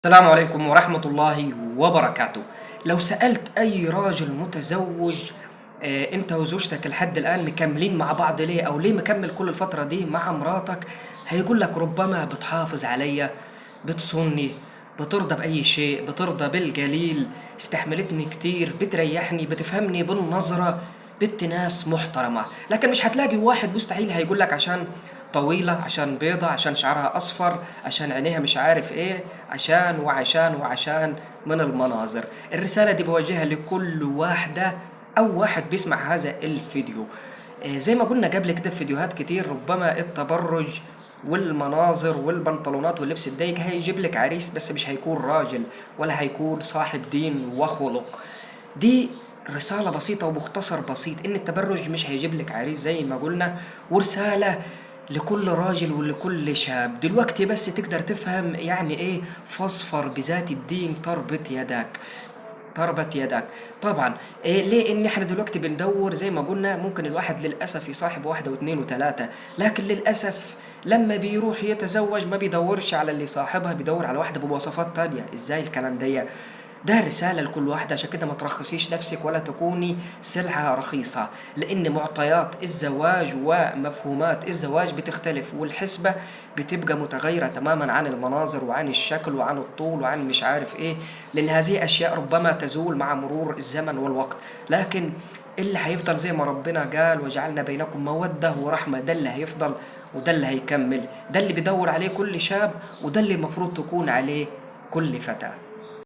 السلام عليكم ورحمة الله وبركاته. لو سألت أي راجل متزوج أنت وزوجتك لحد الآن مكملين مع بعض ليه، أو ليه مكمل كل الفترة دي مع مراتك، هيقول لك ربما بتحافظ عليا، بتصوني، بترضى بأي شيء، بترضى بالقليل، استحملتني كتير، بتريحني، بتفهمني بالنظرة، بنت ناس محترمة. لكن مش هتلاقي واحد مستحيل هيقول لك عشان طويلة، عشان بيضة، عشان شعرها أصفر، عشان عينيها مش عارف إيه، عشان وعشان وعشان من المناظر. الرسالة دي بوجهها لكل واحدة أو واحد بيسمع هذا الفيديو. زي ما قلنا قبل كده في فيديوهات كتير، ربما التبرج والمناظر والبنطلونات واللبس الضيق هيجيب لك عريس، بس مش هيكون راجل ولا هيكون صاحب دين وخلق. دي رسالة بسيطة ومختصر بسيط، إن التبرج مش هيجيب لك عريس زي ما قلنا، ورسالة لكل راجل ولكل شاب دلوقتي بس تقدر تفهم يعني إيه فاصفر بذات الدين تربط يداك، تربت يدك. طبعا إيه ليه؟ ان احنا دلوقتي بندور زي ما قلنا، ممكن الواحد للاسف يصاحب واحدة واثنين وثلاثة، لكن للاسف لما بيروح يتزوج ما بيدورش على اللي صاحبها، بيدور على واحدة بمواصفات تانية. ازاي الكلام ده؟ ده رسالة لكل واحدة، عشان كده ما ترخصيش نفسك ولا تكوني سلعة رخيصة، لأن معطيات الزواج ومفهومات الزواج بتختلف، والحسبة بتبقى متغيرة تماما عن المناظر وعن الشكل وعن الطول وعن مش عارف إيه، لأن هذه أشياء ربما تزول مع مرور الزمن والوقت. لكن اللي هيفضل زي ما ربنا قال وجعلنا بينكم مودة ورحمة، ده اللي هيفضل وده اللي هيكمل، ده اللي بيدور عليه كل شاب، وده اللي المفروض تكون عليه كل فتاة.